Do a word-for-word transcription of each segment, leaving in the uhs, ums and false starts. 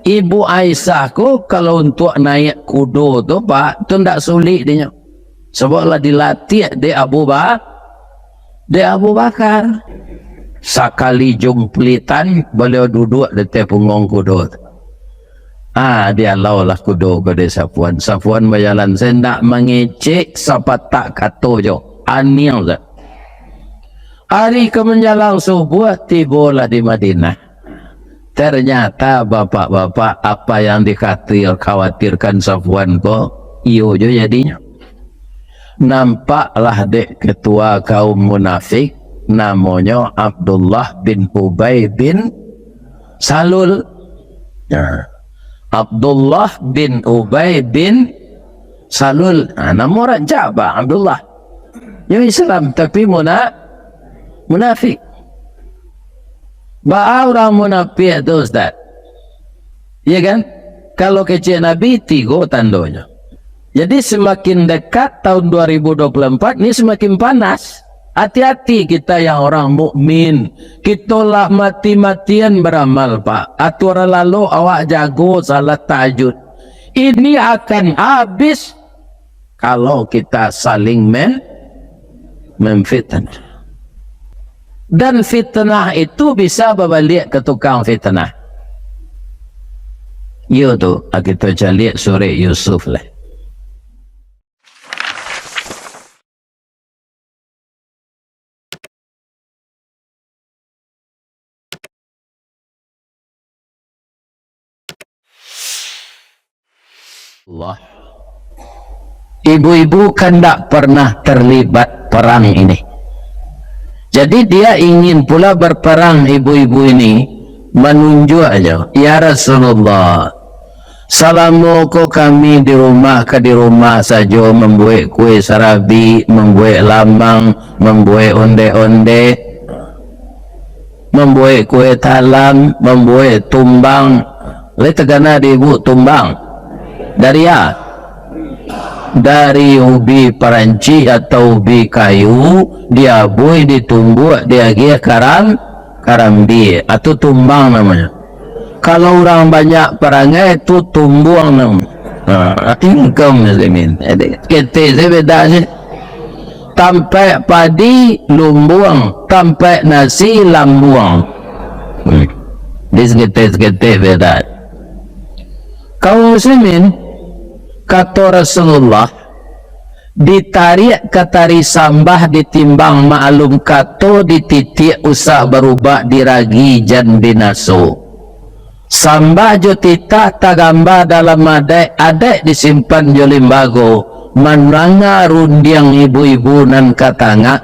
Ibu Aisyah ko kalau untuak naiak kudo tu, Pak, tu ndak sulik dinyo. Sabab lah dilatiah dek Abu Ba-, dek Abu Bakar. Sakali jumplitan, baliau duduak di ateh pungguang kudo tu. Ah, dialaulah kudo ko dek Safwan. Safwan bajalan, sa indak mangecek sapatak kato jo. Aniang sa. Ari ka manjalang subuah, tibolah di Madinah. Ternyata, bapak-bapak, apa yang dikhawatir-, khawatirkan Safwan ko, iyo jo jadinyo. Nampaklah dek ketua kaum munafik, namonyo Abdullah bin Ubay bin Salul. Ya. Abdullah bin Ubay bin Salul. Ha, namo rancak, Pak, Abdullah. Nyo Islam, tapi muna-, munafik. Baa urang munafik tu, Ustaz? Iya kan? Kalau kecek Nabi, tigo tandonyo. Jadi, semakin dekat tahun dua ribu dua puluh empat ni, semakin panas. Hati-hati kita yang orang mukmin. Kito lah mati-matian baramal, Pak. Aturan lalok awak jago salat tahajud. Ini akan habis kalau kita saling men-, memfitnah. Dan fitnah itu bisa babaliak ke tukang fitnah. Iyo tu, ah, kito caliak surek Yusuf lah. Allah. Ibu-ibu kan ndak pernah terlibat perang ini. Jadi, dia ingin pula berperang, ibu-ibu ini, manunjuak aja, "Ya Rasulullah, salamo ko kami di rumah ka di rumah sajo, mambuek kue sarabi, mambuek lamang, mambuek onde-onde, mambuek kue talam, mambuek tumbang." Lai tagana di ibu tumbang? Dari a? Dari ubi parancih atau ubi kayu, diabuih, ditumbuak, diagiah karam-, karambia. Atau tumbang namonyo. Kalau urang banyak parangai, tu tumbuang namonyo. Ha, ingkau muslimin. Jadi, ketek sajo beda sajo. Tampaik padi, lumbuang. Tampaik nasi, lambuang. Hmm. Di saketek-saketek beda. Kaum muslimin, kato Rasulullah, ditariak ka tari sambah ditimbang maklum kato, dititiak usak barubak, diragi jan binaso. Sambah jo titah tagambah dalam adaik, adaik disimpan jo limbago, mandanga rundiang ibu-ibu nan ka tangah,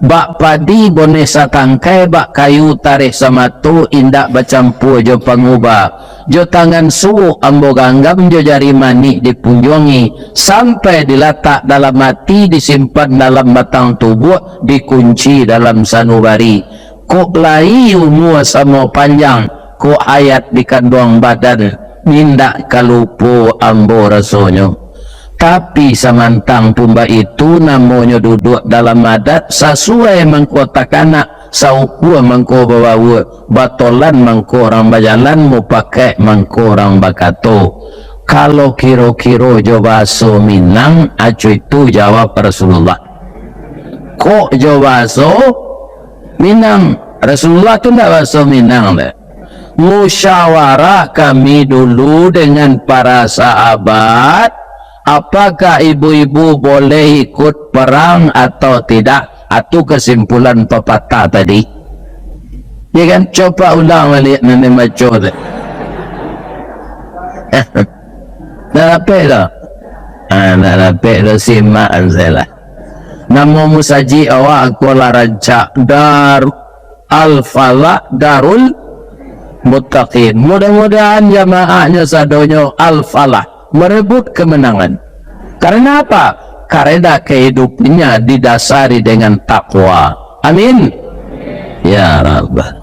bak padi boneh satangkai, bak kayu tareh samato, indak bacampua jo pangubah. Jo tangan suok ambo ganggam, jo jari manik dipunjuangi, sampai dilatak dalam ati, disimpan dalam batang tubuah, dikunci dalam sanubari. Kok lai umua samo panjang, kok hayat di kanduang badan, indak ka lupo ambo rasonyo. Tapi samantang pun baitu, namonyo duduak dalam adat, sasuai mangko takanak, saukua mangko babaua, batolan mangko urang bajalan, mupakaik mangko urang bakato. Kalau kiro-kiro jo bahaso Minang, aco itu jawab Rasulullah. Kok jo bahaso Minang. Rasulullah tu ndak bahaso Minang deh. Musyawarah kami dulu dengan para sahabat, apakah ibu-ibu boleh ikut perang atau tidak? Atu kesimpulan pepatah tadi. Ya kan? Coba ulang balik nan baco tu. Dah dapek dah? Ah, dah dapek dah, simak sajolah. Namo musajik awak ko lah rancak, Dar Al-Falah, Darul Muttaqin. Mudah-mudahan jamaahnya sadonyo Al-Falah, merebut kemenangan. Karena apa? Karena kehidupannya didasari dengan takwa. Amin. Ya Rabbal.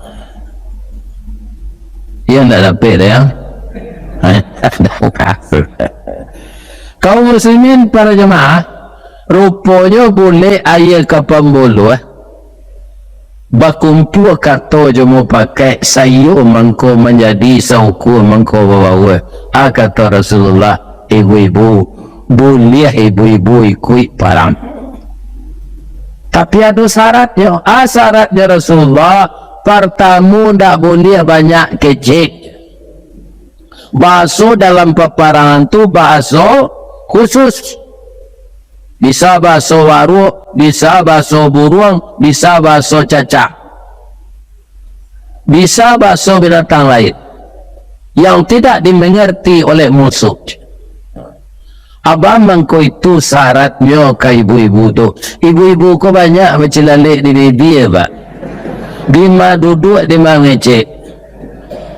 Ya, ndak dapek dah, ya. Kaum muslimin, para jamaah, ruponyo bulek aia ka pambuluah, eh. Bakumpua kato jo mupakaik, saiyo mangko manjadi, saukua mangko babaua. A, kato Rasulullah, ibu-ibu, buliah ibu-ibu ikuik parang. Tapi ado syaratnyo. A syaratnyo Rasulullah, partamo, ndak buliah banyak kecek. Bahaso dalam paparangan tu bahaso khusus. Bisa bahaso baruak, bisa bahaso buruang, bisa bahaso cacak, bisa bahaso binatang lain yang tidak dimengerti oleh musuh. Abah mangko itu syaratnyo ka ibu-ibu tu. Ibu-ibu ko banyak bacilalek di bibia, Pak. Dima duduak, dima ngecek.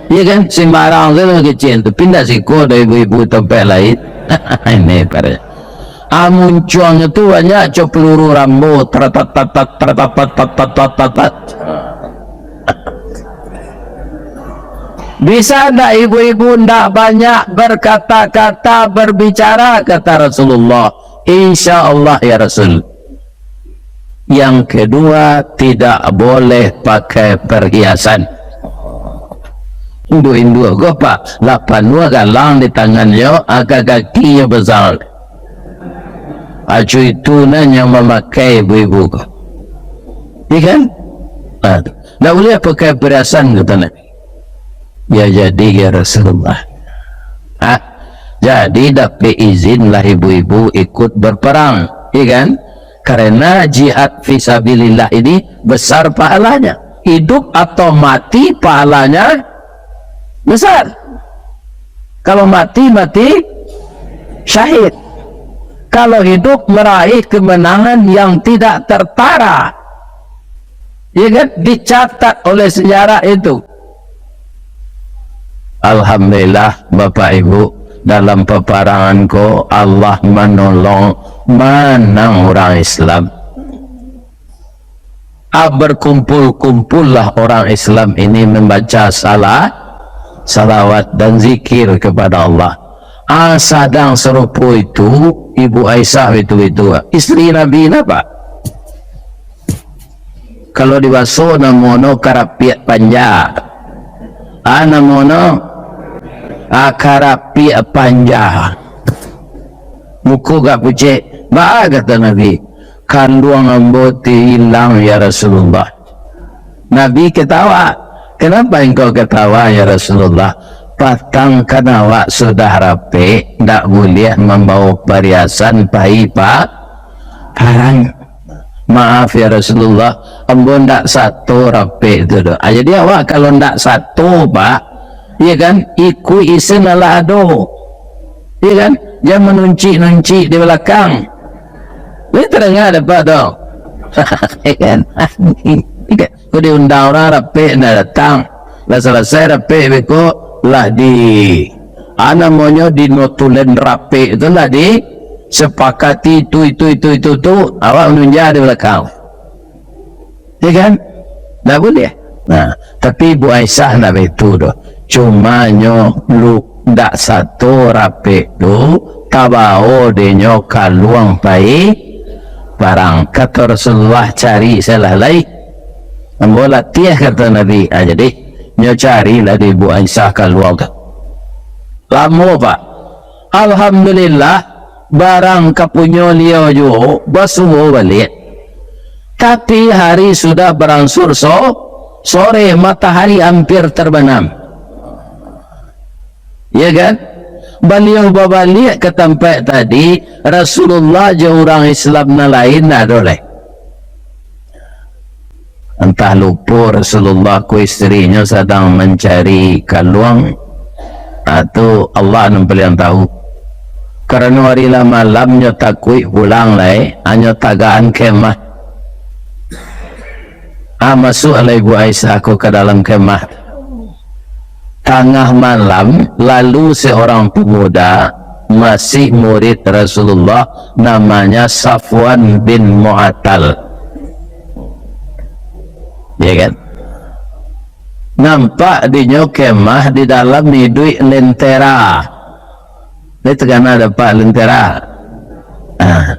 Iya kan? Sembarang sajo kecek tu. Pindah siko dari ibu-ibu tampek lain. Ini pada. Ah, muncuangnyo tu banyak cok peluru Rambo. Taratat, tatat, taratat, tatat, tatat. Bisa ndak ibu-ibu ndak banyak berkata-kata, berbicara, kata Rasulullah? Insya Allah, ya Rasul. Yang kedua, tidak boleh pakai perhiasan. Induak-induak ko, Pak, lah panuah galang di tangannyo, agak kakinyo basang. Acu itu nan yang mamakai ibu-ibu ko. Iya kan? Nah, ndak buliah pakai perhiasan, kata Nabi. Ya jadi, ya Rasulullah. Ah, jadi dapek izin lah ibu-ibu ikut berperang, iya kan? Karena jihad fisabilillah ini besar pahalanya. Hidup atau mati, pahalanya besar. Kalau mati, mati syahid. Kalau hidup, meraih kemenangan yang tidak tertara. Ya kan? Dicatat oleh sejarah itu. Alhamdulillah, Bapak Ibu, dalam peperangan ko, Allah manolong, manang urang Islam. Ah, berkumpul-kumpullah orang Islam ini membaca salah, salawat dan zikir kepada Allah. Ah, sadang sarupo itu, Ibu Aisyah itu, itu, isteri Nabi napa? Kalau di baso namono karapiak panja. Ah, namono, ah, karapiak panja. Muko agak pucek. Baa, kata Nabi, "Kanduang ambo ti ilang, ya Rasulullah." Nabi ketawa. "Kenapa engkau ketawa, ya Rasulullah?" "Patang kan awak sudah rapek, ndak buliah mambawa pariasan pai pa-, parang." "Maaf, ya Rasulullah, ambo ndak sato rapek tu doh." Ah, jadi awak kalau ndak sato, Pak, iya kan, ikuik isen alah ado. Iya kan? Jan manuncik-nuncik di balakang. Lai tadanga dek Apak tu? Iya kan? Kok diundang urang rapek ndak datang. Lah salasai rapek beko, lah di, ah, namonyo di notulen rapek tu lah disepakati itu, itu, itu, itu, tu. Awak manunja di balakang. Ya kan? Ndak buliah. Nah, tapi Ibu Aisyah ndak baitu doh. Cumanyo lu-, ndak sato rapek tu, tabao dek nyo kaluang pai parang. Kato Rasulullah, "Cari salah lai. Ambo latiah," kato Nabi. Ah, jadi, nyo carilah dek Ibu Aisyah kaluang tu. Lamo, Pak. Alhamdulillah, barang kapunyo liau juo basuo baliak. Tapi hari sudah baransur so-, sore, matahari hampir terbenam. Ya kan? Baliau babaliak ka tampek tadi, Rasulullah jo urang Islam nan lain ndak ado lai. Antah lupo Rasulullah ko isterinyo sadang mancari kaluang, ah, tu Allah nan paliang tahu. Karano ari lah malam, nyo takuik pulang lai, hanyo tagakan kemah. Ah, masuaklah Ibu Aisyah ko ka dalam kemah. Tangah malam, lalu seorang pemuda, masih murid Rasulullah, namanya Safwan bin Mu'attal. Ya kan? Nampak dinyo kemah di dalam iduik lentera. Lai takana dek Apak lentera? Ah.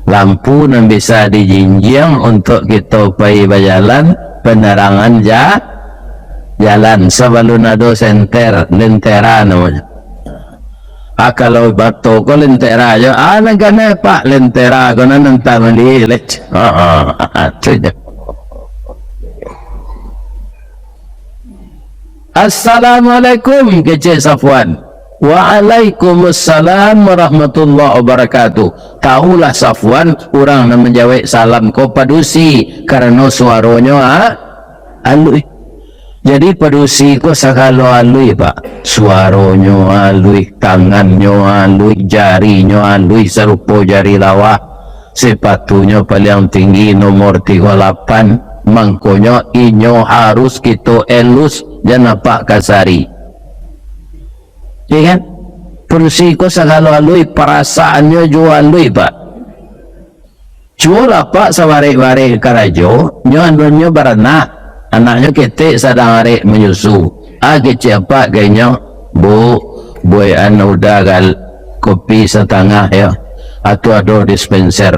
Lampu nan bisa dijinjiang untuak kito pai bajalan, penerangan ja-, jalan. Sabalun ado senter, lentera namonyo. Ah, kalau bato ko lentera jo, ah, nan kanai, Pak, lentera ko nan, nan tak maliek, lec. Ah, ah, ah, tu je. "Assalamualaikum," kecek Safwan. "Waalaikumsalam warahmatullahi wabarakatuh." Tahulah Safwan, urang nan manjawek salam ko padusi, karano suaronyo, ah, aluih. Jadi, padusi ko sagalo aluih, Pak. Suaronyo aluih, tangannyo aluih, jarinyo aluih sarupo jari lawah. Sepatunyo paliang tinggi nomor tigo lapan, mangkonyo inyo harus kito elus, jan apak kasari. Iyo kan? Padusi ko sagalo aluih, parasaannyo juo aluih, Pak. Cubolah apak sabarek-barek karajo, nyo anunyo baranak, anaknyo ketek sadang arek manyusu. Ah, kecek apak ka inyo, "Bu, buekan Uda gal-, kopi satangah, yo. Atau ado dispenser."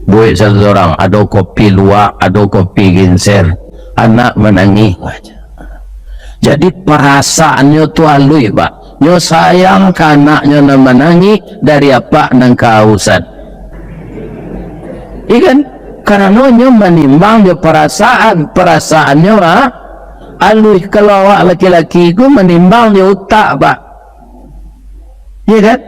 Buek sasorang, ado kopi luwak, ado kopi genser. Anak manangih. Jadi, parasaannyo tu aluih, Pak. Nyo sayang ka anaknyo nan manangih dari apak nan kaausan. Iya kan? Karano nyo manimbang jo parasaan, parasaannyo, ha? Aluih. Kalau awak laki-laki ko manimbang jo utak, Pak. Iya kan?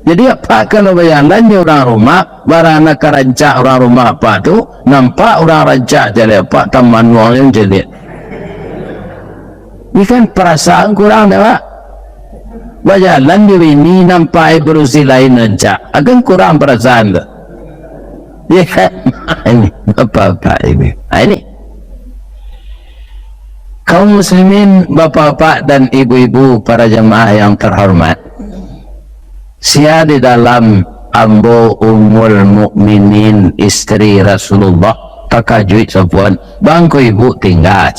Jadi, apak kalau bajalan jo urang rumah, baranak ka rancak urang rumah apak tu, nampak urang rancak jaleh apak, tamanuang jo jaleh. Ini kan parasaan kurang dek awak. Bajalan jo bini, nampak ai padusi lain rancak. Akan kurang parasaan tu. Ya kan? Ini, bapak-bapak ini. Ha, ini. Kaum muslimin, bapak-bapak dan ibu-ibu, para jamaah yang terhormat. Sia di dalam ambo Ummul Mukminin, isteri Rasulullah, takajuik Safwan, "Bang, ko ibu tingga?"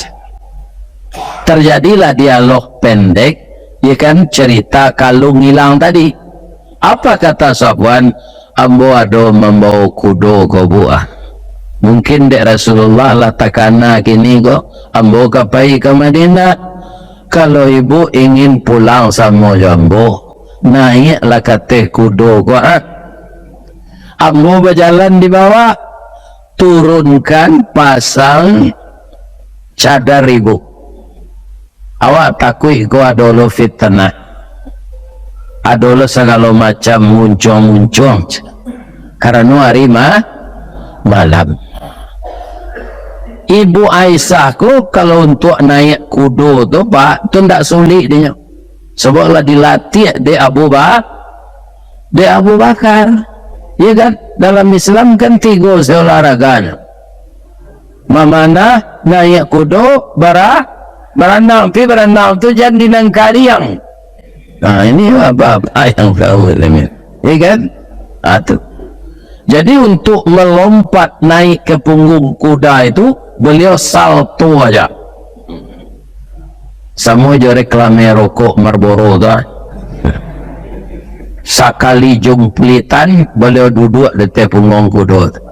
Terjadilah dialog pendek, ya kan, cerita kalung hilang tadi. Apa kata Safwan? "Ambo ado mambawa kudo ko, Bu, ah. Mungkin dek Rasulullah lah takana kini ko, ambo ka pai ka Madinah. Kalau ibu ingin pulang samo jo ambo, naiaklah ka ateh kudo ko, ah. Ambo bajalan di bawah, turunkan pasang cadar ibu." Awak takuik ko ado lo fitnah, ado lo sagalo macam muncuang-muncuang, karano ari ma-, malam. Ibu Aisyah ko kalau untuak naiak kudo tu, Pak, tu ndak sulik dinyo. Sabab lah dilatih dek Abu Ba-, dek Abu Bakar. Ya kan? Dalam Islam kan tigo se olahraganya. Mamanah, naiak kudo, bara-, baranang. Tapi baranang tu jan di nan kariang. Nah, ini apa-apa yang tahu ini. Ya kan? Ah, tu. Jadi, untuk melompat naik ke punggung kuda itu, beliau salto aja. Samo jo reklame rokok Marlboro tu, ah. Sakali jumplitan, baliau duduak di ateh pungguang kudo tu.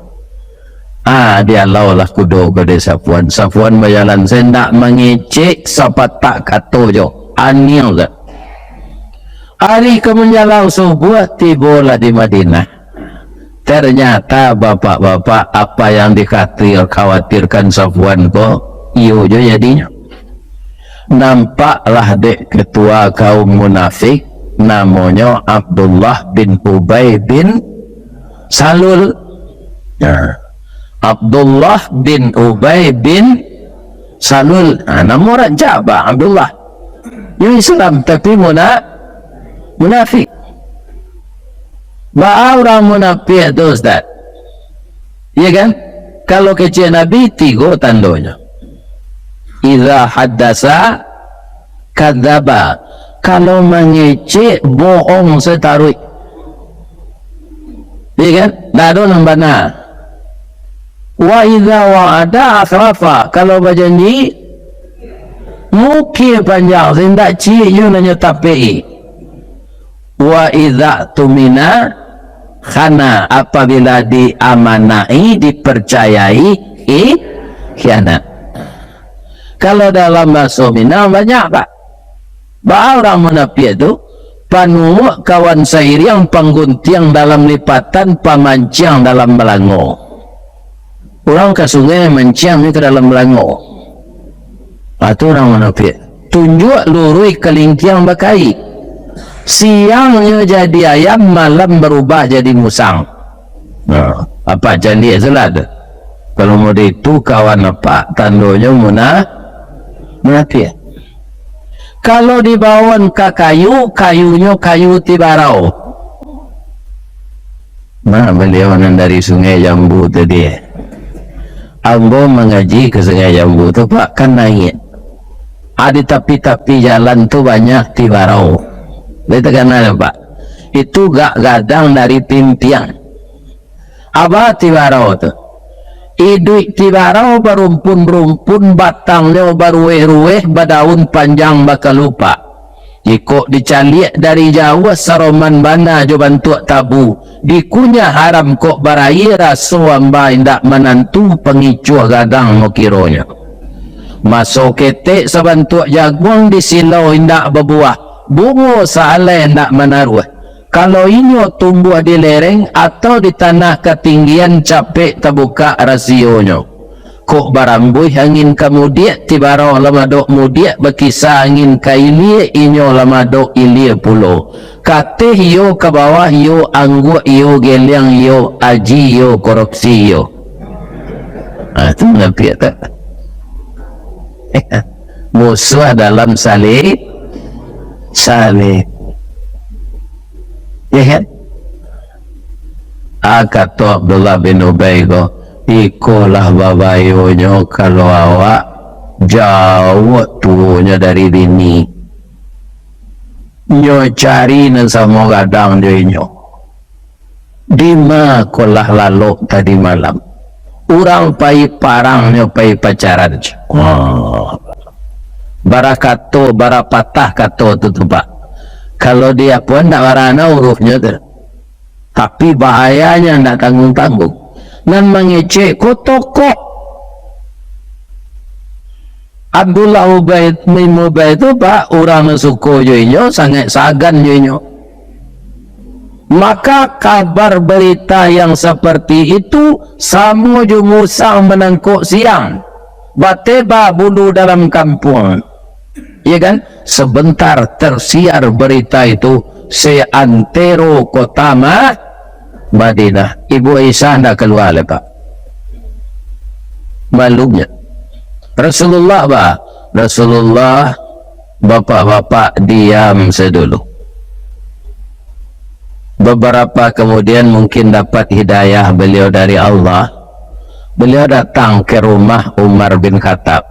Ah, dialaulah kudo ko dek Safwan. Safwan bajalan, se ndak mangecek sapatak kato jo. Aniang tu. Ari ka manjalang subuah, tibolah di Madinah. Ternyata, bapak-bapak, apa yang dikhawatir-, khawatirkan Safwan ko, iyo jo jadinyo. Nampaklah dek ketua kaum munafik, namonyo Abdullah bin Ubay bin Salul. Ya. Abdullah bin Ubay bin Salul. Ha, namo rancak ba Abdullah. Yo Islam, tapi muna-, munafik. Baa urang munafik tu, Ustaz? Iya kan? Kalau kecek Nabi, tigo tandonyo. Iza haddasa kadzaba. Kalau mangecek, bohong sataruih. Iya kan? Ndak ado nan bana. Wa iza wa'ada akhlafa. Kalau bajanji, mukir panjang, indak ciek juo nan nyo tapek-i. Wa iza tumina khana, apabila diamanahi, dipercayai, i-, khianat. Kalau dalam bahaso Minang banyak, Pak. Baa urang munapiak tu? Panuwuk kawan sairiang, pangguntiang dalam lipatan, pamanciang dalam balango. Urang ka sungai manciang ka dalam balango. Ah, tu urang munapiak. Tunjuak luruih kalingkiang bakaik. Siangnyo jadi ayam, malam barubah jadi musang. Nah, apak caliak se lah tu. Kalau model itu kawan apak, tandonyo muna-, munapiak. Kalau dibawoan ka kayu, kayunyo kayu tibarau. Nah, baliau nan dari Sungai Jambu tadi. Ambo mangaji ka Sungai Jambu tu, Pak, kan naiak. Ah, di tapi-tapi jalan tu banyak tibarau. Lai takana, Pak? Itu gak gadang dari pintiang. Apo tibarau tu? Iduik tibarau barumpun-rumpun, batangnyo baruweh-ruweh, badaun panjang bakalupak. Jikok dicaliak dari jauah, saroman bana jo bantuak tabu. Dikunyah haram kok baraia, raso amba indak manantu, pangicuah gadang mokironyo. Maso ketek sabantuak jaguang, disilau indak babuah, bungo saalai indak manaruah. Kalau inyo tumbuah di lereng atau di tanah katinggian, capek tabukak rasionyo. Kok barambuih angin ka mudiak, tibarau lah madok mudiak, bakisa angin ka ilia, inyo lah madok ilia pulo. Kateh iyo, ka bawah iyo, angguak iyo, geliang iyo, aji iyo, korupsi iyo. Ah, tu munapiak tu. Musuah dalam sali-, saliang. Ya kan? Ah, kato Abdullah bin Ubay ko, "Iko lah babayonyo kalau awak jauah tuonyo dari bini. Nyo cari nan samo gadang jo inyo. Dima ko lah lalok tadi malam? Urang pai parang, nyo pai pacaran." Wah. Bara kato, bara patah kato tu, tu, Pak. Kalau di apo, ndak barana hurufnyo tu. Tapi bahayanyo ndak tanggung-tanggung. Nan mangecek ko tokoh. Abdullah Ubay, bin Ubay tu, Pak, urang nan suko jo inyo, sangaik sagan jo inyo. Maka kabar berita yang seperti itu samo jo musang manangkok siang, batebah bulu dalam kampuang. Ya kan? Sebentar tersiar berita itu, seantero kota Ma-, Madinah. Ibu Aisyah ndak kalua lai, Pak. Maklumnyo. Rasulullah, Pak. Rasulullah, bapak-bapak diam sajo dulu. Beberapa kemudian mungkin dapat hidayah beliau dari Allah. Beliau datang ke rumah Umar bin Khattab.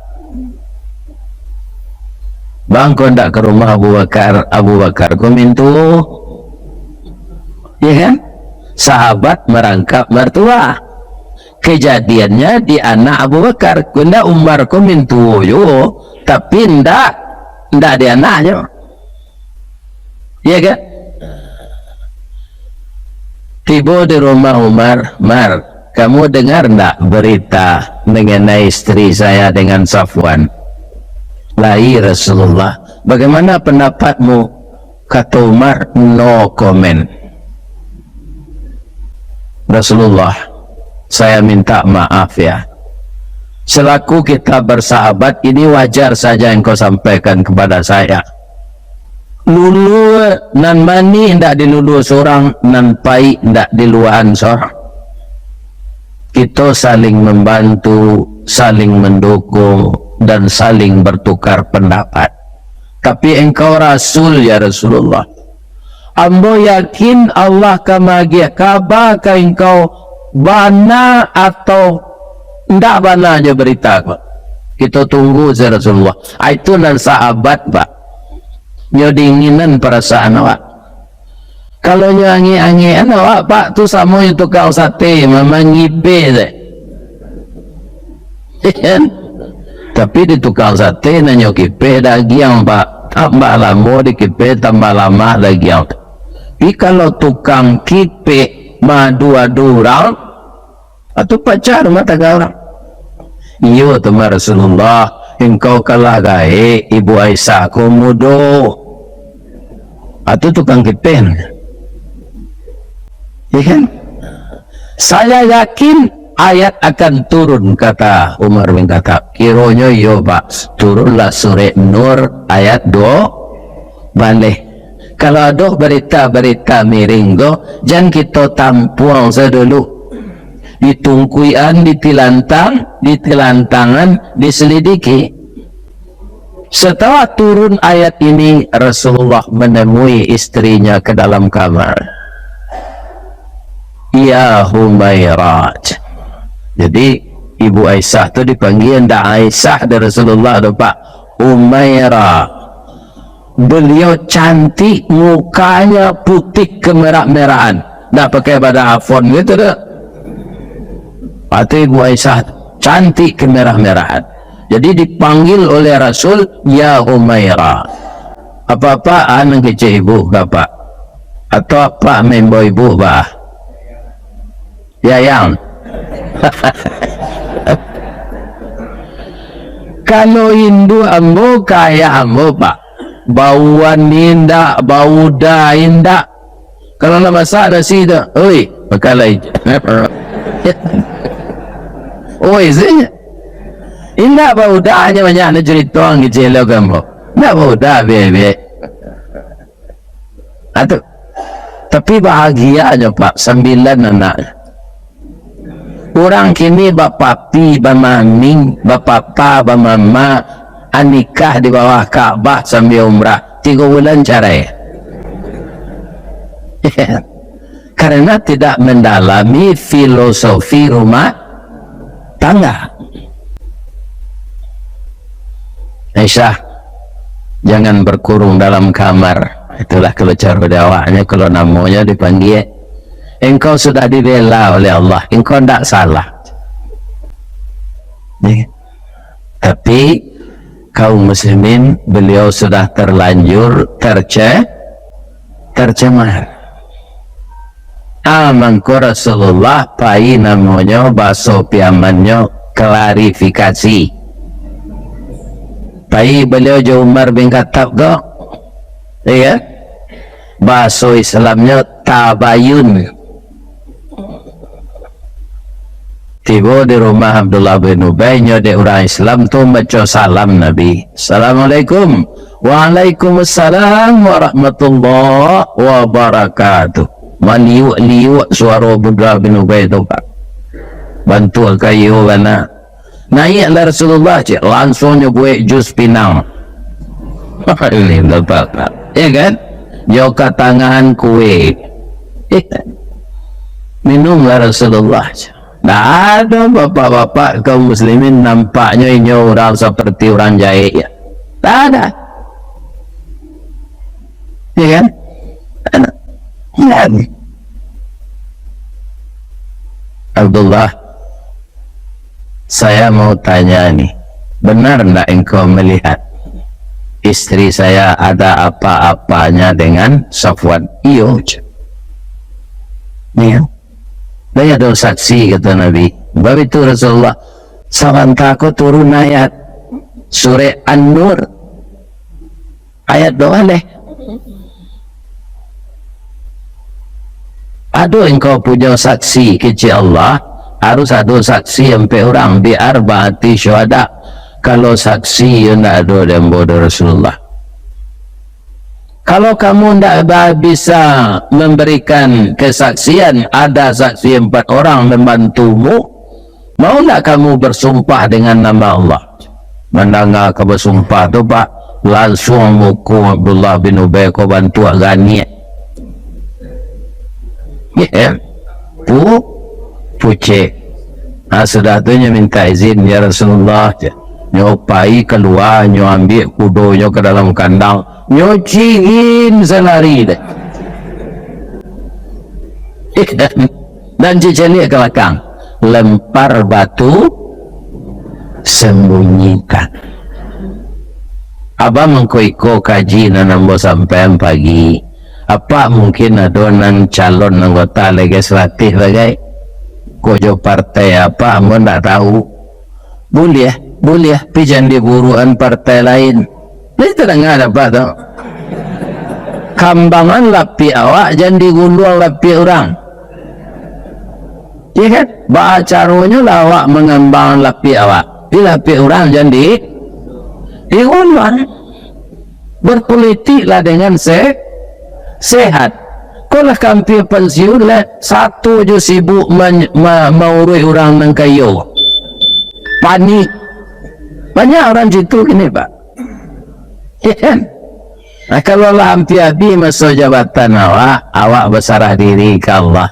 "Bang, ko ndak ke rumah Abu Bakar, Abu Bakar ko mintuo." Ya kan? Sahabat merangkap mertua. Kejadiannya di anak Abu Bakar. Ko ndak, Umar ko mintuo juo, tapi ndak, ndak di anaknyo. Iya kan? Tibo di rumah Umar, "Mar, kamu dengar ndak berita mengenai istri saya dengan Safwan?" "Lai, Rasulullah." "Bagaimana pendapatmu?" Kato Umar, "No comment." "Rasulullah, saya minta maaf ya. Selaku kita bersahabat, ini wajar saja engkau sampaikan kepada saya. Lulua nan manih ndak dilulua surang, nan paik ndak diluaan surang. Kito saling membantu, saling mendukung, dan saling bertukar pendapat. Tapi engkau Rasul, ya Rasulullah. Ambo yakin Allah ka maagiah kaba ka engkau, bana atau ndak bana jo berita ko. Kito tunggu, ya Rasulullah." Ah, itu nan sahabat, Pak. Nyo dinginan perasaan awak. Kalau nyo angek-angekan awak, Pak, tu samo jo tukang sate, ma-, mangipe se. Tapi di tukang sate, nan nyo kipeh dagiang, Pak. Tambah lamo dikipeh, tambah lamah dagiang. Tapi kalau tukang kipeh, madu-adu urang, atau pacah rumah tangga urang. Iyo tu mah Rasulullah, engkau kalah gaek, Ibu Aisyah ko mudo. Atau tukang kepeng. Ya kan? Saya yakin ayat akan turun, kata Umar bin Khattab. Kironyo iyo, Pak. Turunlah surek Nur ayat duo baleh. Kalau ado barita-barita miring ko, jan kito tampuang sadulu. Ditungkuian, ditilantang, ditilantangan, diselidiki. Setelah turun ayat ini, Rasulullah menemui istrinya ke dalam kamar. "Ya Humairah." Jadi, Ibu Aisyah tu dipanggil ndak Aisyah dari Rasulullah tu, Pak. Humairah. Beliau cantik, mukanya putih kemerah-merahan. Ndak pakai bada afon gitu dah. Atau Ibu Aisyah cantik kemerah-merahan. Jadi dipanggil oleh Rasul, "Ya Humaira." Apa-apaan nan kecek ibu, bapak? Atau apa membawa ibu, bah? Ya, yang. Kalau induak ambo, kayak ambo, Pak. Bauan indak, bauda indak. Kalau nak masak nasi tu, "Oi, makan lai." Oi, si. Indak bauda, nyo banyak nak cerita ngici lo ka ambo. Indak bauda, biak-biak. Atu. Tapi bahagianyo, Pak, sambilan anak. Urang kini bapapi, bamaming, bapapa, bamama, anikah di bawah Ka'bah sambia umrah, tigo bulan carai. Karena tidak mendalami filosofi rumah tangga. Aisyah, jangan berkurung dalam kamar. Itulah kalau cara di awaknyo, kalau namonyo dipanggil. Engkau sudah dibela oleh Allah, engkau ndak salah. Ya. Tapi, kaum muslimin, beliau sudah terlanjur terce-, tercemar. Ah, mangko Rasulullah pai namonyo, baso Piamannyo, klarifikasi. Pai beliau jo Umar bin Khattab ko, iya, baso Islamnyo tabayun. Tibo di rumah Abdullah bin Ubay, nyo dek urang Islam tu baco salam Nabi. "Assalamualaikum." "Waalaikumsalam warahmatullahi wabarakatuh." Maliuk-liuk suaro Abdullah bin Ubay tu, Pak. Bantuak kayo bana. Naiaklah Rasulullah, cek, langsung nyo buek jus pinang. Ini Bapak, Pak. Ya kan? Jo katangahan kue. Minumlah Rasulullah, cek. Ndak ado bapak-bapak kaum muslimin nampaknyo inyo urang seperti urang jahek. Ndak ado. Ya kan? Ndak ado. Abdullah, saya mau tanya ni, benar ndak engkau melihat istri saya ada apa-apanya dengan Safwan? Iyo, cek. Iyo. Banyak doh saksi, kata Nabi. Bab itu Rasulullah, sabanta ko turun ayat surek An-Nur. Ayat doa leh. Ado engkau punyo saksi kecek Allah, harus ado saksi ampek urang, bi arba'ati syuhada. Kalau saksi yo ndak ado di ambo, doh Rasulullah. Kalau kamu ndak ba-, bisa memberikan kesaksian, ada saksi empat orang membantumu, mau ndak kamu bersumpah dengan nama Allah? Mandanga ka basumpah tu, Pak, lansuang muko Abdullah bin Ubay ko bantuak ganiak. Ya, pu-, pucek. Ha, sudah tu nyo minta izin, "Ya Rasulullah," cek. Nyo pai kalua, nyo ambiak kudonyo ka dalam kandang, nyo cirin salari deh. Dan cicaliak ka balakang, lempar batu, sembunyikan. Abang, mangko iko kaji nan ambo sampaian pagi. Apak mungkin ado nan calon anggota legislatif bagai. Kok jo partai apak, ambo ndak tahu. Buliah, buliah, pi jan diburuan partai lain. Lai tadanga dek apak tu? Kambangan lapiak awak, jan diguluang lapiak urang. Iya kan? Baa caronyo lah awak mangambangan lapiak awak? Di lapiak urang jan di, diguluang. Berpolitiklah dengan se-, sehat. Kok lah ka ampia pansiun, lah sato jo sibuk man-, ma-, mauruih urang nan kayo. Panik. Banyak urang situ kini, Pak. Iya kan? Nah, kalau lah ampia abih maso jabatan awak, awak basarah diri ka Allah.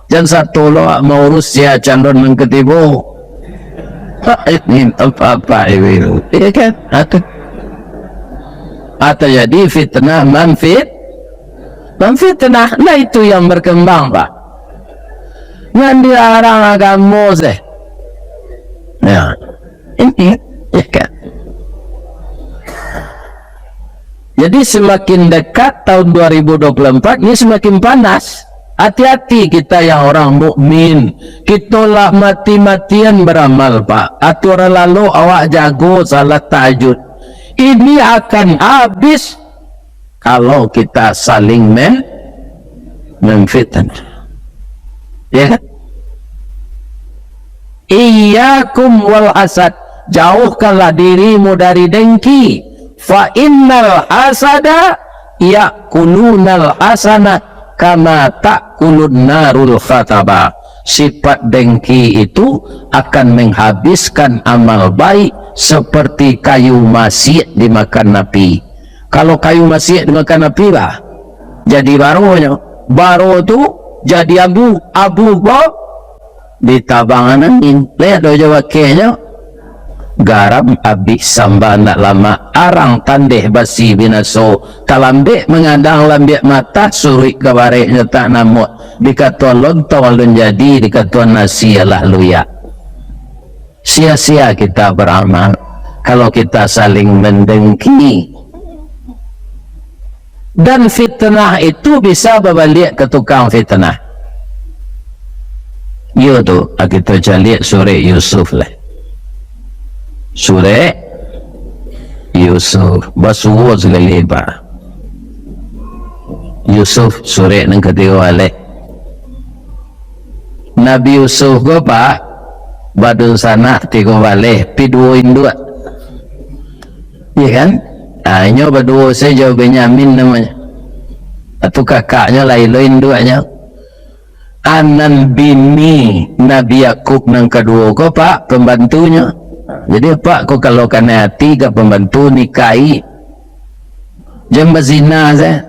Jan sato lo awak maurus sia calon nan katibo. Ini apa-apa ibu. Iya kan? Atau, atau jadi fitnah manfit-, manfitnah. Nah, itu yang berkembang, Pak. Nan dilarang agamo sih. Ya. Ini, ya kan? Jadi, semakin dekat tahun dua ribu dua puluh empat, ini semakin panas. Hati-hati kita yang orang mukmin. Kita lah mati-matian beramal, Pak. Aturan lalu awak jago salat tahajud. Ini akan habis kalau kita saling men-, memfitnah. Ya kan? Iyyakum wal hasad, jauhkanlah dirimu dari dengki. Fa innal hasada ya'kulunal hasanah kama ta'kulun narul khataba. Sifat dengki itu akan menghabiskan amal baik seperti kayu masiak dimakan api. Kalau kayu masiak dimakan api lah, jadi baronyo. Baro tu jadi abu, abu ko ditabangan angin. Liek do jo bakeh nyo. Garam abih samba ndak lamak, arang tandeh basi binaso, talambek mangadang lambiak matah, suruik ka barek nyo tak namuah, dikatoan lontong alun jadi, dikatoan nasi alah luyak. Sia-sia kita beramal kalau kita saling mendengki. Dan fitnah itu bisa babaliak ka tukang fitnah. Iyo tu, ah, kito caliak surek Yusuf lah. Surek Yusuf, basuo sakali, Pak. Yusuf, surek nan katigo baleh. Nabi Yusuf ko, Pak, badunsanak tigo baleh, pi duo induak. Iya kan? Ah, inyo baduo sajo, Benyamin namonyo. Atu kakaknyo lai lo induaknyo. Anan bini Nabi Yakub nan kaduo ko, Pak, pambantunyo. Jadi, Pak, ko kalau kanai ati ka pambantu, nikahi. Jan bazina se.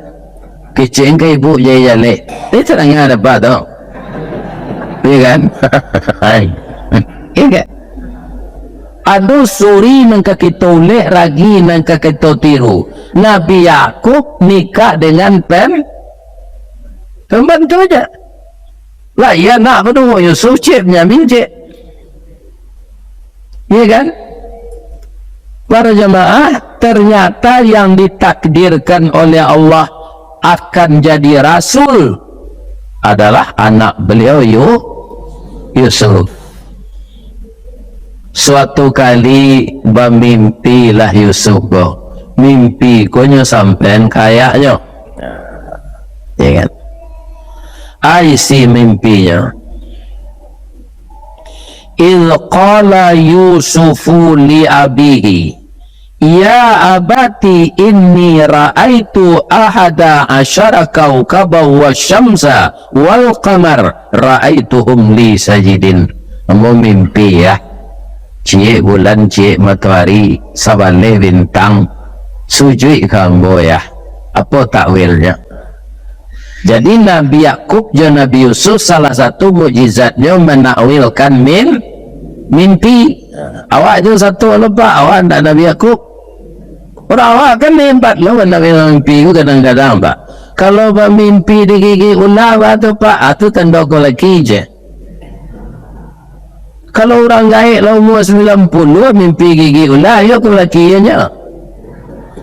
Kecek ka ibu jai jaleh. Dia tadanga dapek tu. Iya kan? Hai. Iya kan? Ado suri nan ka kito ulek, ragi nan ka kito tiru. Nabi Yakub nikah dengan pen-, pembantu aja. Lah, iya nak baduo, Yusuf cek, Benyamin cek. Iya kan? Para jamaah, ternyata yang ditakdirkan oleh Allah akan jadi rasul adalah anak beliau Yu-, Yusuf. Suatu kali bamimpilah Yusuf ko. Mimpi ko nyo sampean kayaknyo. Ya kan? Isi mimpinyo. Idh qala Yusufu li abihi, "Ya abati inni ra'aitu ahada asyara kaukaban wasyamsa wal qamar ra'aituhum li sajidin." Ambo mimpi, ya. Ciek bulan, ciek matoari, sabaleh bintang, sujuik ka ambo, ya. Apo takwilnyo? Jadi, Nabi Yakub jo Nabi Yusuf, salah satu mukjizatnyo manakwilkan mim-, mimpi. Awak jo satu lupa, awak ndak Nabi Yakub. Urang awak kan hebat lo manakwil mimpi tu kadang-kadang, Pak. Kalau bamimpi digigik ulah, Pak, tu, Pak, ah, tu tando ko laki je. Kalau urang gaek lah umua sambilan puluah, mimpi gigik ulah, iyo ko laki inyo.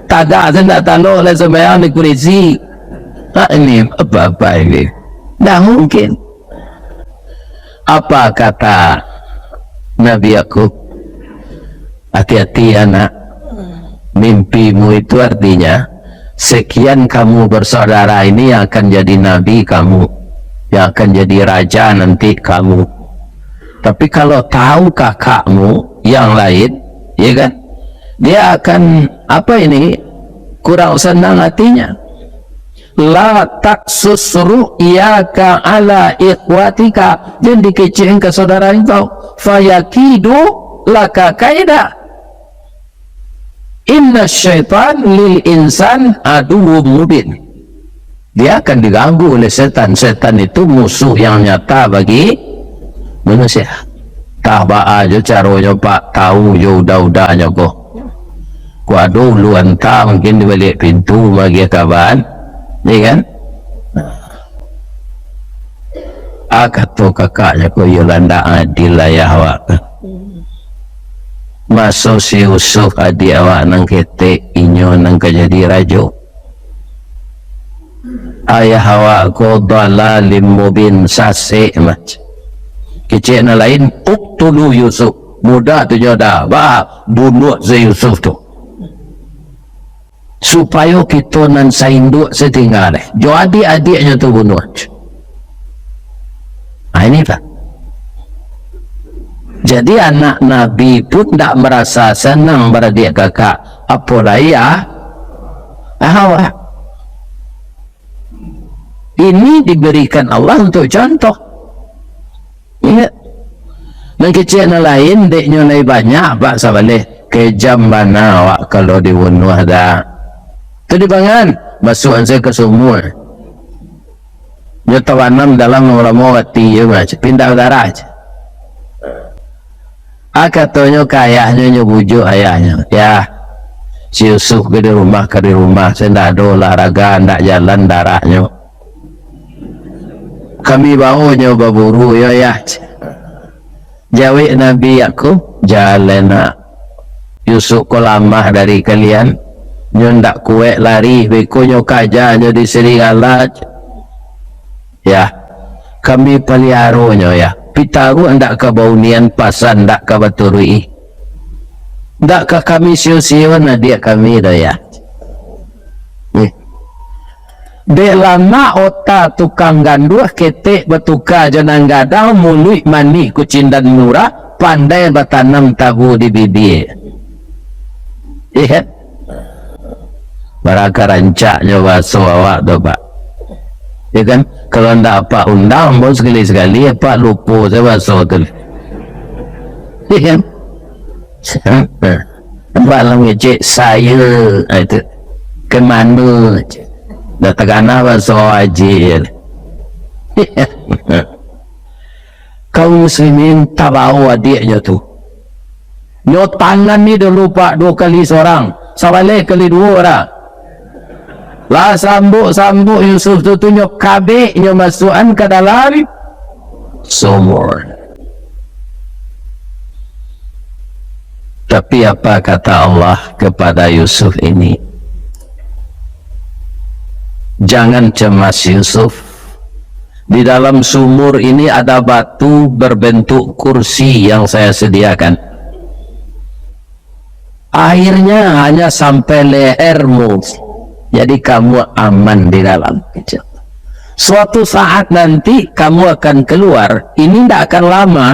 Tagak tu ndak talok lai sumbayang di kurisi. Ah, ini apa-apa ini? Ndak mungkin. Apa kata Nabi Yakub? Hati-hati, anak. Mimpimu itu artinya, sekian kamu bersaudara ini yang akan jadi nabi kamu, yang akan jadi raja nanti kamu. Tapi kalau tahu kakakmu yang lain, ya kan, dia akan, apa ini, kurang senang hatinya. La taksus ru'yaka ala ikhwatika. Jan dikecekan ka saudara engkau. Fayakidu laka kaida. Inna syaitan lil insan aduwwum mubin. Dia akan diganggu oleh setan. Setan itu musuh yang nyata bagi manusia. Tah baa jo caronyo, Pak, tahu jo uda-udanyo ko. Ko ado ulu anta mungkin di baliak pintu magiah kaban, ya kan? Ah, kato kakaknyo ko, "Iyo lah, ndak adil ayah awak. Maso si Yusuf adiak awak nan ketek, inyo nan ka jadi rajo. Ayah awak ko dalalim mubin, sasek mah." Kecek nan lain, "Uktulu Yusuf." Mudah tu nyo dah, bah, bunuah si Yusuf tu. Supayo kito nan sainduak satingga deh, jo adiak-adiaknyo tu bunuah. Nah, ini, Pak. Jadi, anak Nabi pun ndak marasa sanang baradiak kakak, apo lai, ah, awak. Ini diberikan Allah untuk contoh. Iya. Nan kecek nan lain, dek nyo lai banyak, Pak, sabaleh. Kejam bana awak kalau dibunuah dah. Tu dibangan, masuakan sajo ka sumua. Nyo tabanam dalam lamo-lamo ati je, Pak, pindah darah je. Ah, katonyo ka ayahnyo, nyo bujuak ayahnyo, "Yah, si Yusuf ka di rumah, ka di rumah, se ndak ado olahraga, ndak jalan darahnyo. Kami baonyo baburu yo, Yah." Jawek Nabi Yakub, "Jan lai nak. Yusuf ko lamah dari kalian. Nyo ndak kuek lari, beko nyo kaja nyo di serigala." Yah, kami paliaro nyo, yah. Pitaruah ndak ka baunian, pasan ndak ka baturuik-i. Ndak ka kami sio-sio adiak kami doh, yah. Eh. Dek lamak ota tukang ganduah, ketek batuka jo nan gadang, muluik manih kucindan murah, pandai batanam tabu di bibia. Iya kan? Barangka rancaknyo baso awak tu, Pak. Ya kan? Kalau ndak Apak undang pun, sakali-sakali Apak lupo sajo baso tu. Ya kan? Apak lah ngecek saya, ah, itu. Ke mano? Dah takana baso aja. Kaum muslimin, tabao adiaknyo tu. Nyo tangani dulu, Pak, duo kali sorang, sabaleh kali duo dah. Lah sambuk-sambuk Yusuf tu, tu nyo kabek, nyo masuakan ka dalam sumur. Tapi apa kata Allah kepada Yusuf ini? "Jangan cemas, Yusuf. Di dalam sumur ini ada batu berbentuk kursi yang saya sediakan. Airnya hanya sampai lehermu. Jadi kamu aman di dalam. Suatu saat nanti kamu akan keluar. Ini ndak akan lama.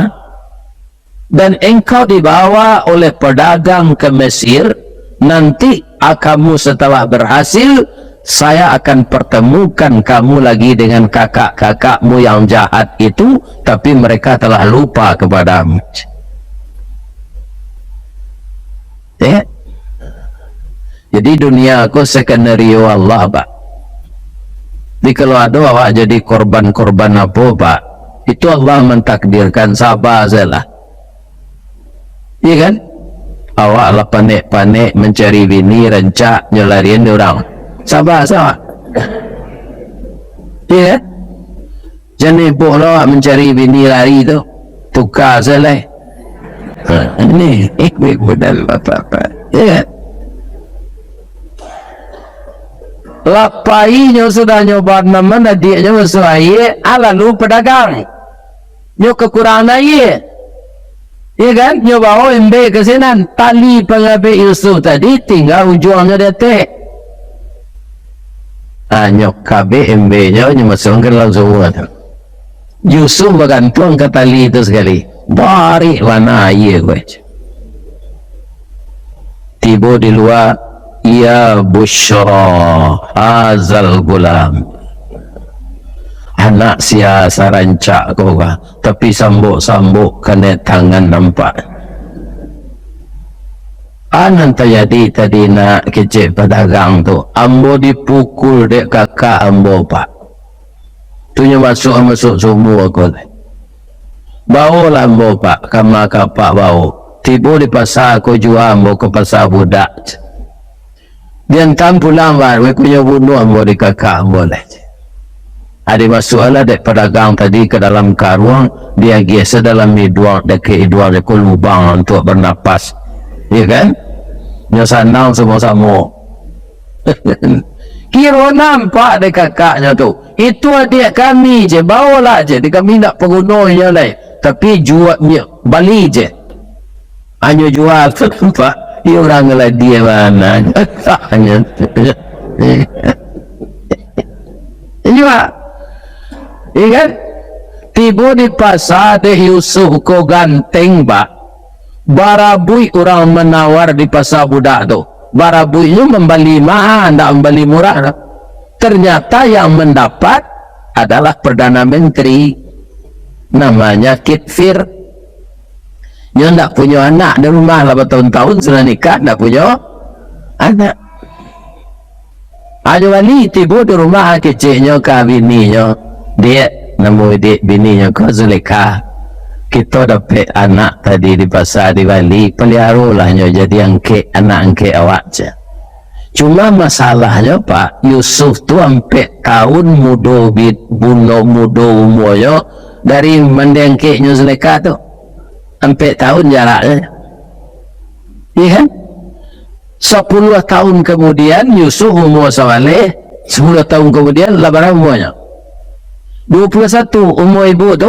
Dan engkau dibawa oleh pedagang ke Mesir. Nanti, ah, kamu setelah berhasil, saya akan pertemukan kamu lagi dengan kakak-kakakmu yang jahat itu, tapi mereka telah lupa kepadamu." Ya. Jadi, dunia ko skenario Allah, Pak. Jadi, kalau ado awak jadi korban-korban apo, Pak, itu Allah mentakdirkan, sabar sajolah. Iya kan? Awak lah panek-panek mancari bini, rancak nyo larian dek urang. Sabar sajo. Iya kan? Jan heboh lo awak mancari bini lari tu. Tuka sajo lai. Ha, ini, ini modal bapak-bapak. Iya kan? Lah pai nyo sudah nyo banaman adiaknyo masuak aia, ah, lalu padagang. Nyo kakurangan aia. Iyo kan? Nyo bawo embek ka sinan, tali pangabek Yusuf tadi tingga ujuangnyo di ateh. Ah, nyo kabek embeknyo, nyo masuakkan ka dalam sumua tu. Yusuf bagantuang ka tali tu sakali. Barek bana aia ko. Tibo di lua, "Ya busyra hazal gulam." Anak sia sarancak ko ka, tapi sambok-sambok kanai tangan nampak. A nan tajadi tadi nak, kecek padagang tu, ambo dipukul dek kakak ambo, Pak. Tu nyo masuak, masuak sumua ko. Bawolah ambo, Pak, ka ma ka Apak bawo. Tibo di pasa ko jua ambo ka pasa budak. Diantam pulang, Pak, weh, ko nyo bunuah ambo di kakak ambo lai. Adi masuaklah dek padagang tadi ka dalam karuang, diagiah se dalam iduang, dakek iduang ko lubang untuak banapas. Iyo kan? Nyo sanang samo-samo. Kiro nampak dek kakaknyo tu, "Itu adiak kami je, bawolah je, di kami ndak paguno inyo lai, tapi jua, bali je." Hanyo jua tu nampak, iyo urang lah dia mana. Hanyo. Jua. Iyo kan? Tibo di pasa dek Yusuf ko ganteng, Pak. Barabuik urang manawar di pasa budak tu. Barabuiknyo mambali maha, ndak mambali murah doh. Ternyata yang mandapat adalah Perdana Menteri, namanya Kitfir. Nyo ndak punyo anak di rumah, lah batahun-tahun sudah nikah, ndak punyo anak. Hanyo bali tibo di rumah keceknyo ka bininyo, "Dek," namo dek bininyo ko Zulekha, "kito dapek anak tadi di pasa di bali, paliarolah nyo jadi angkek, anak angkek awak," cek. Cuma masalahnyo, Pak, Yusuf tu ampek tahun mudo bi-, buno mudo umuanyo dari mandeh angkeknyo Zulekha tu. Ampek tahun jaraknyo. Iya kan? Sapuluah tahun kamudian, Yusuf umua sabaleh, sapuluah tahun kamudian, lah bara umuanyo? Duo puluah satu, umua ibu tu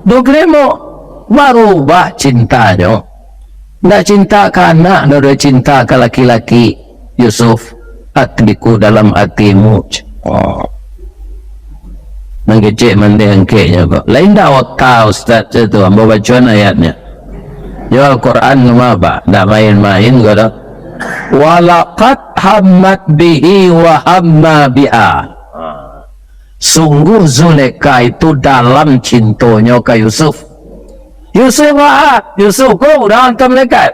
duo puluah limo. Barubah cintanyo. Ndak cinta ka anak, ndak cinta ka laki-laki. Yusuf, "Atliku dalam atimu." Oh. Nan kecek mandeh angkeknyo ko. Lain dak ota, Ustaz, tu, ambo bacoan ayatnyo. Yo, Al-Quran mah, Pak, dak main-main ko doh. "Walaqad hammat bihi wa hamma biha." Sungguh Zulekha itu dalam cintonyo ka Yusuf. Yusuf, ah, Yusuf ko urang ka malaikat.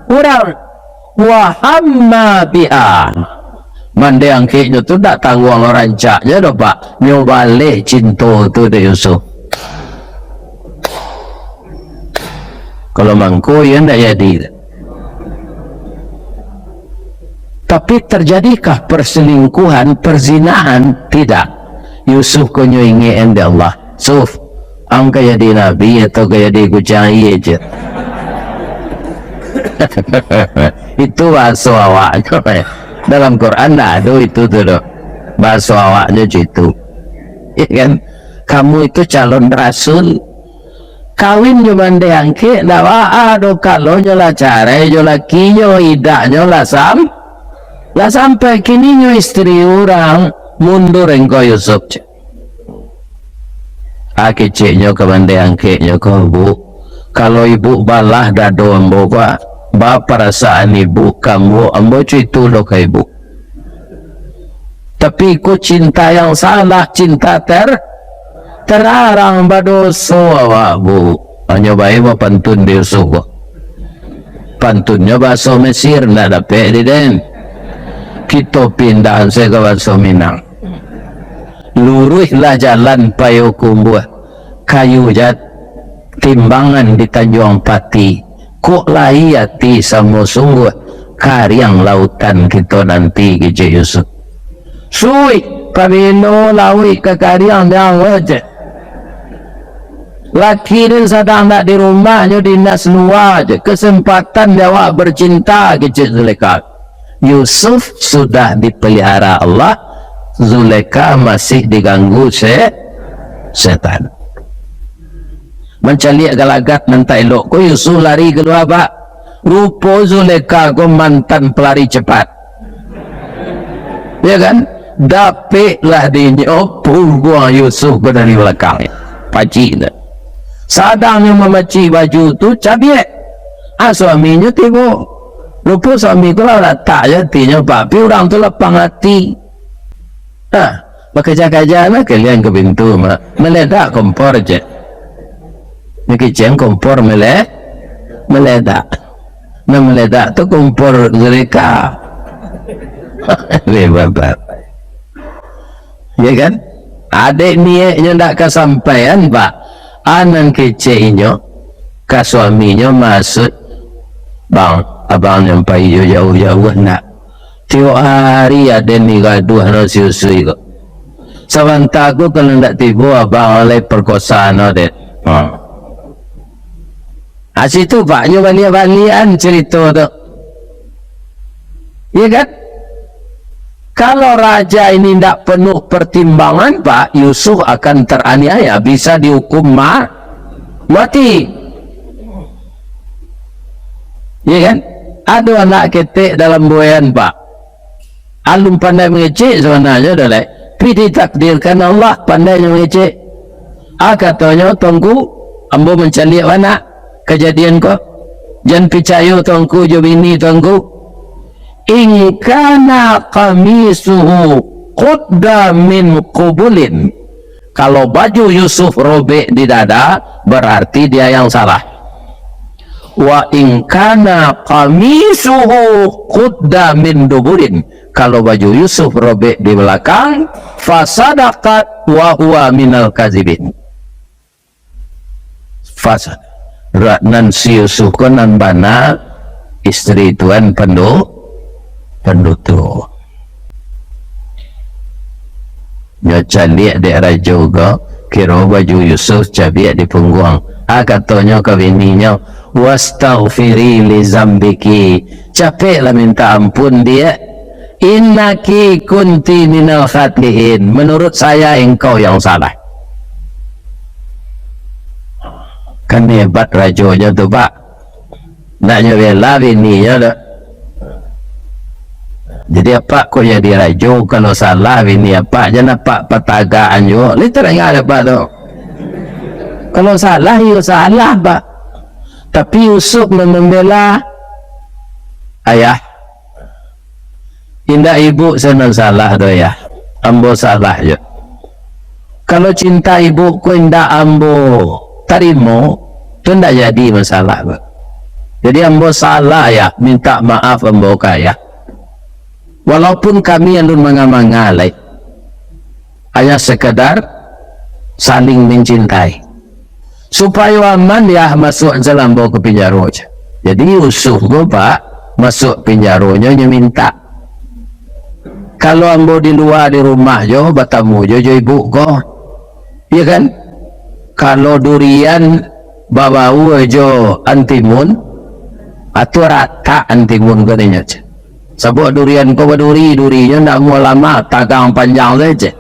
Urang, "Wa hamma biha." Mandeh angkeknyo tu ndak tangguang lo rancaknyo doh, Pak. Nyo baleh cinto tu dek Yusuf. Kalau mangko, iyo ndak jadi. Tapi terjadikah perselingkuhan, perzinahan? Tidak. Yusuf ko nyo ingek dek Allah. "Suf, ang ka jadi nabi atau ka jadi kucing aia?" cek. Itu bahaso awaknyo. Dalam Quran ndak ado itu tu doh. Bahaso awaknyo cak itu. Iya kan? Kamu itu calon rasul. Kawin jo mandeh angkek, ndak baa doh, kalau nyo lah carai jo lakinyo, idaknyo lah sam-, lah sampai kini nyo istri urang, mundur engkau Yusuf, cek. Ah, keceknyo ka mandeh angkeknyo ko, "Bu, kalau ibu balah dado ambo, Pak, ba parasaan ibu ka ambo, ambo cuito lo ka ibu." Tapi iko cinta yang salah, cinta ter-, terarang, badoso awak, Bu. Hanyo bae bapantun di Yusuf ko. Pantunnyo bahaso Mesir, ndak dapek di den. Kito pindah se ka bahaso Minang. Luruihlah jalan Payokumbuah, kayu jat-, timbangan di Tanjuang Pati, kok lai ati samo sungguah, kariang lautan kito nanti, kecek Yusuf. Suih, pabilo lauik ka kariang jauah je. Laki den sadang ndak di rumah, nyo dinas lua je, kesempatan di awak bercinta, kecek Zulekha. Yusuf sudah dipelihara Allah, Zulekha masih diganggu se-, setan. Mancaliak galagat nan tak elok ko, Yusuf lari kalua, Pak. Rupo Zulekha ko mantan pelari cepat. Ya kan? Dapeklah dinyo pungguang Yusuf ko dari balakang. Pacik tu. Sadang nyo mamacik baju tu, cabiak. Ah, suaminyo tibo. Rupo suami ko lah latak je atinyo, Pak. Tapi urang tu lapang ati. Nah, bakaja-kaja lah kalian ka pintu, Mak. Maledak kompor je. Nyo kecek kompor male-, maledak. Nah, maledak tu kompor Zulekha. Weh, bapak. Ya kan? Adek niaiknyo ndak kasampaian, Pak. Anan kecek inyo ka suaminyo, maksud, "Bang, abang nyampai jo jauah-jauah nak. Tiok ari aden ni gaduah no si Usui ko. Sabanta ko kalau ndak tibo, abang alai perkosa no, dek." Ha. Ha, situ, Pak, nyo baliak-baliakan cerito tu. Iya kan? Kalau raja ini ndak penuh pertimbangan, Pak, Yusuf akan teraniaya, bisa dihukum ma-, mati. Iya kan? Ado anak ketek dalam buayan, Pak. Alun pandai mangecek sabananyo doh lai. Tapi ditakdirkan Allah pandai nyo mangecek. Ah, katonyo, "Tuanku, ambo mancaliak bana kajadian ko. Jan picayo Tuanku jo bini Tuanku. In kana qamisuhu qudda min qubulin." Kalau baju Yusuf robek di dada, berarti dia yang salah. "Wa in kana qamisuhu qudda min duburin." Kalau baju Yusuf robek di balakang, "Fasadaqat wa huwa minal kazibin." Fasad. Rak nan si Yusuf ko nan bana, isteri tuan pendu-, penduto. Nyo caliak dek rajo ko, kiro baju Yusuf cabiak di pungguang. Ah, katonyo ka bininyo, "Wastaghfiri li zambiki." Capeklah minta ampun, Diak. "Innaki kunti minal khati'in." Menurut saya, engkau yang salah. Kan hebat rajonyo tu, Pak. Nak nyo bela bininyo tu. Jadi, apak ko jadi rajo, kalau salah bini apak, jan apak patagakan juo. Lai tadanga dek apak tu. Kalau salah, iyo salah, Pak. Tapi Yusuf nan mambela ayah. Indak ibuk se nan salah doh, Yah. Ambo salah jo. Kalau cinta ibuk ko indak ambo tarimo, tu ndak jadi masalah ko. Jadi ambo salah, Yah. Minta maaf ambo ka Ayah. Walaupun kami alun manga-manga lai. Hanya sekadar saling mencintai. Supayo aman, Yah, masuak se lah ambo ka pinjaro, ceh. Jadi Yusuf ko, Pak, masuak pinjaronyo nyo mintak. Kalau ambo di lua di rumah jo, batamu jo, jo ibuk ko. Iyo kan? Kalau durian babaua jo antimun, atau ratak antimun ko ninyo, ceh. Sabab durian ko baduri, durinyo ndak amuah lamak, tagang panjang sajo.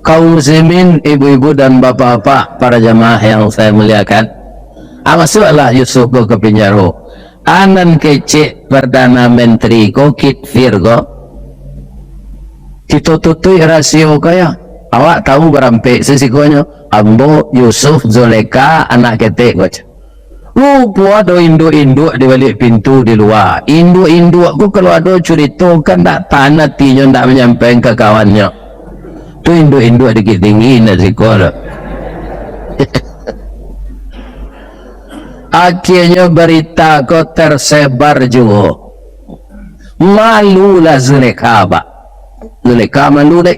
Kaum muslimin, ibu-ibu dan bapak-bapak, para jamaah yang saya muliakan, ah, masuaklah Yusuf ko ka pinjaro. Ah, nan kecek Perdana Menteri ko, Kitfir ko, kito tutuik rasio ko yo. Awak tahu barampek sisikonyo. Ambo, Yusuf, Zulekha, anak ketek ko, ceh. Rupo ado induak-induak di baliak pintu di lua. Induak-induak ko kalau ado curito kan ndak tahan atinyo ndak manyampaian ka kawannyo. Tu induak-induak Bukittinggi nan siko tu. Akhianyo barita ko tersebar juo. Malulah Zulekha, Pak. Zulekha malu dek.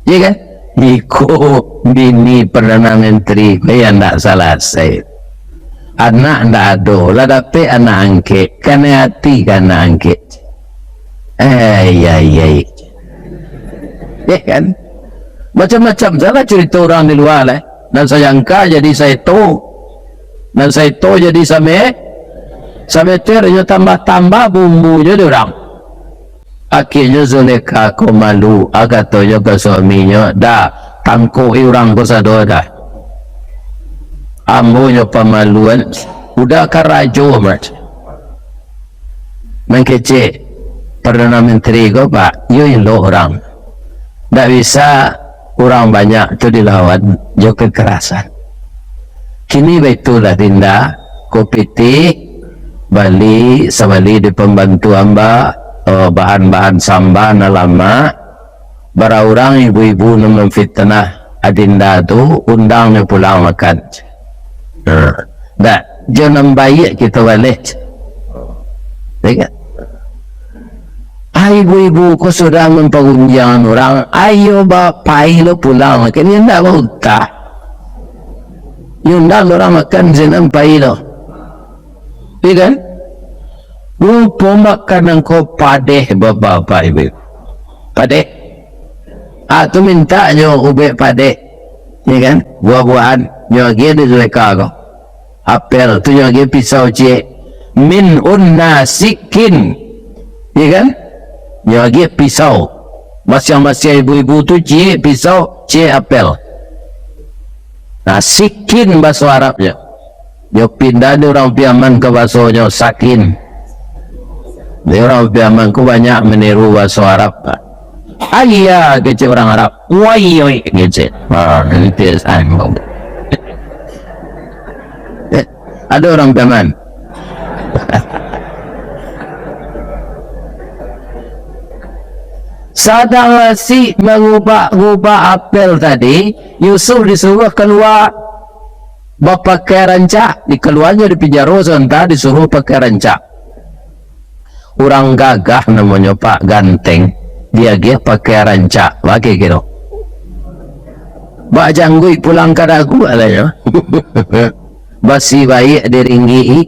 Iya kan? Iko bini Perdana Menteri ko yang ndak salasai. Anak ndak ado, lah dapek anak angkek, kanai ati ka anak angkek. Eh, iya, iya, iya. Iya kan? Macam-macam salah cerita orang di luar lah. Nan sayangka jadi saito. Nan saito jadi same-, Sabetuanyo tambah-tambah bumbunyo di urang. Akhirnyo Zulekha ko malu, a katonyo ka suaminyo, "Dah, tangkok-i urang ko sado dah. Ambo nyo pamaluan, udah karajo, Mat." Mangkecek Perdana Menteri ko, Pak, yo elok urang. Ndak bisa urang banyak tu dilawan jo kekerasan. Kini baitulah Dinda, ko pitih, bali, sabali di pambantu amba, eh, bahan-bahan samba nan lamak, bara urang ibu-ibu nan mamfitnah Adinda tu, undang nyo pulang makan. Nah, dak, jo nan baiak kito baleh. Ingat. Ai, ibu-ibu ko sudah mampagunjiangan urang, ayo ba-, pai lo pulang, kan indak bautah. Yo undang urang makan sinan pai lo. Iya kan? Rupo makanan ko padeh, bapak-bapak ibu. Padeh. Ah, tu mintak nyo ubek padeh. Iya kan? Buah-buahan nyo agiah di Zulekha ko. Apel tu nyo agiah pisau ciek. Min unna sikin. Iya kan? Nyo agiah pisau. Masiang-masiang ibu-ibu tu ciek pisau, ciek apel. Nah, sikin baso Arabnyo. Nyo pindah di urang Piaman ka basonyo sakin. Di urang Piaman ko banyak maniru baso Arab. Ayah kecek urang Arab. Wai, wai, kecek. Ha, itu sambung. Eh, ado urang Piaman. Sadang asik mangubak-ngubak apel tadi, Yusuf disuruah kalua bapakaian rancak, dikaluanyo di pinjaro sabanta, disuruah pakai rancak. Urang gagah namonyo Pak Ganteng, diagiah pakai rancak, baa kiro. Bak jangguik pulang ka dagu, katonyo. Basi baiak diringgik-i.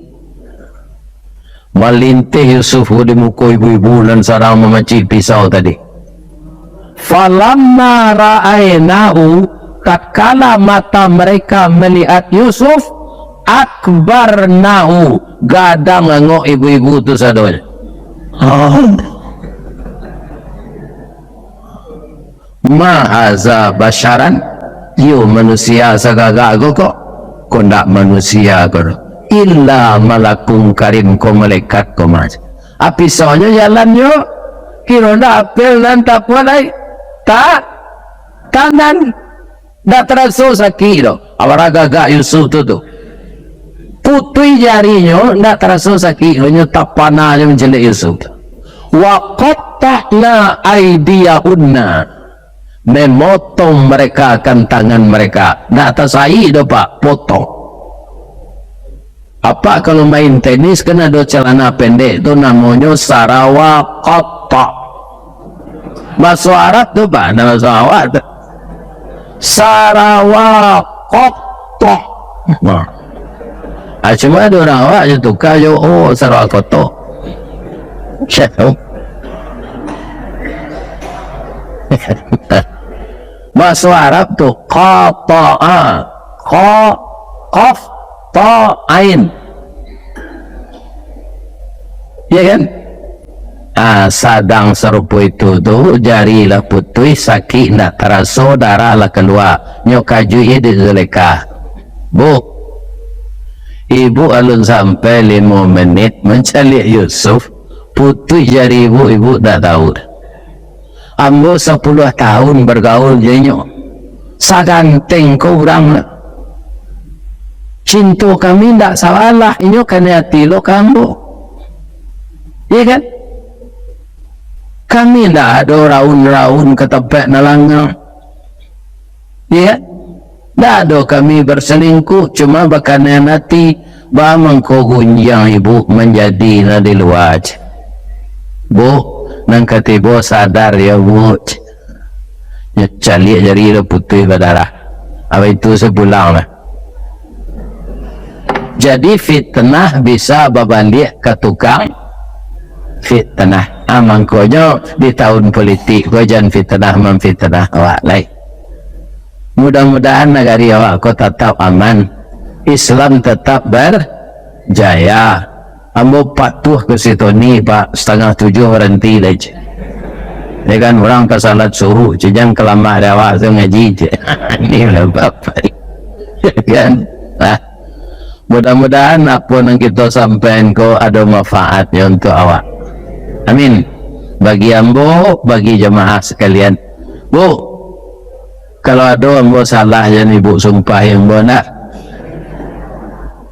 Malintih Yusuf di muko ibu-ibu nan sadang mamacik pisau tadi. Falamma ra'ainahu, tatkala mata mereka melihat Yusuf, akbarnahu, gadang angok ibu-ibu tu sadonyo. Ma haza basyaran, iyo manusia sagagah ko kok, ko ndak manusia ko doh. Illa malakun karim, ko malaikat ko mah. Apisonyo jalannyo, kiro ndak apel nan tapuan ai. Ta-, tangan ndak taraso sakik doh. Awara gagak Yusuf tu, tu. Putuih jarinyo ndak taraso sakik, inyo tapana jo mancaliak Yusuf. Wa qatta'na aidiyahunna. Memotong mereka akan tangan mereka. Ndak tasaik doh, Pak, potong. Apak kalau main tenis, kan ado calana pendek tu, namonyo sarawa kotok. Baso Arab tu, Pak, ndak baso awak tu. Sarawa kotok. Nah. Ah, cuma ado urang awak jo tuka jo, oh, sarawa kotok. Baso Arab tu, qata'a. Qa, qaf, ta, ain. Ya kan? Ah, sadang sarupo itu tu, jari lah putuih, sakik ndak taraso, darah lah kalua. Nyo kajuik di Zulekha. Bu, ibu alun sampai limo menit mancaliak Yusuf, putuih jari ibu, ibu ndak tahu. Ambo sapuluah tahun bagaul jo inyo. Saganteng ko urang. Cinto kami ndak sabalah, inyo kanai ati lo ka ambo. Iya kan? Kami ndak ado raun-raun ka tampek nan langang. Iya kan? Ndak ado kami basalingkuh, cuma bakanaian ati, baa mangko gunjiang ibu manjadi nan di lua, ceh. Bu, nan ka tibo sadar yo, Bu, ceh. Nyo caliak jari lah putuih badarah. Abah itu sapulang lah. Jadi fitnah bisa babaliak ka tukang fitnah. Ah, mangkonyo di tahun politik ko jan fitnah mamfitnah awak lai. Mudah-mudahan nagari awak ko tatap aman, Islam tatap berjaya. Ambo patuah ka si Tony, Pak, satangah tujuah baranti lai, cek. Ya kan, urang ka salat suruh, cek, jan kalamak di awak tu ngaji, cek. Inilah bapak. Ya kan? Nah, mudah-mudahan apo nan kito sampaian ko ado manfaatnyo untuak awak. Amin. Bagi ambo, bagi jamaah sakalian. Bu, kalau ado ambo salah, jan ibu sumpahi ambo, nak.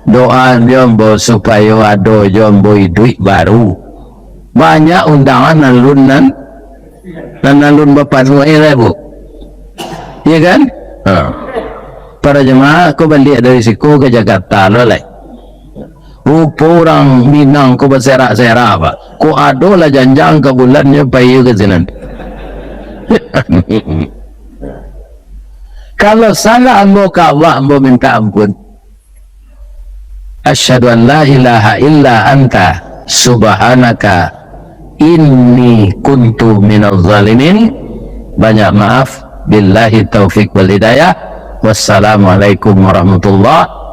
Doa jo ambo supayo ado jo ambo iduik baru. Banyak undangan alun nan, nan alun bapanuah lai, Bu. Iya kan? Ha. Para jamaah, ko baliak dari siko ka Jakarta lo lai. Rupo urang Minang ko baserak-serak, Pak. Ko ado lah janjang ka bulan nyo pai ka sinan. Kalau salah ambo ka awak, ambo minta ampun. Asyhadu an la ilaha illa anta subhanaka inni kuntu minaz zalimin. Banyak maaf. Billahi taufik wal hidayah. Wassalamualaikum warahmatullahi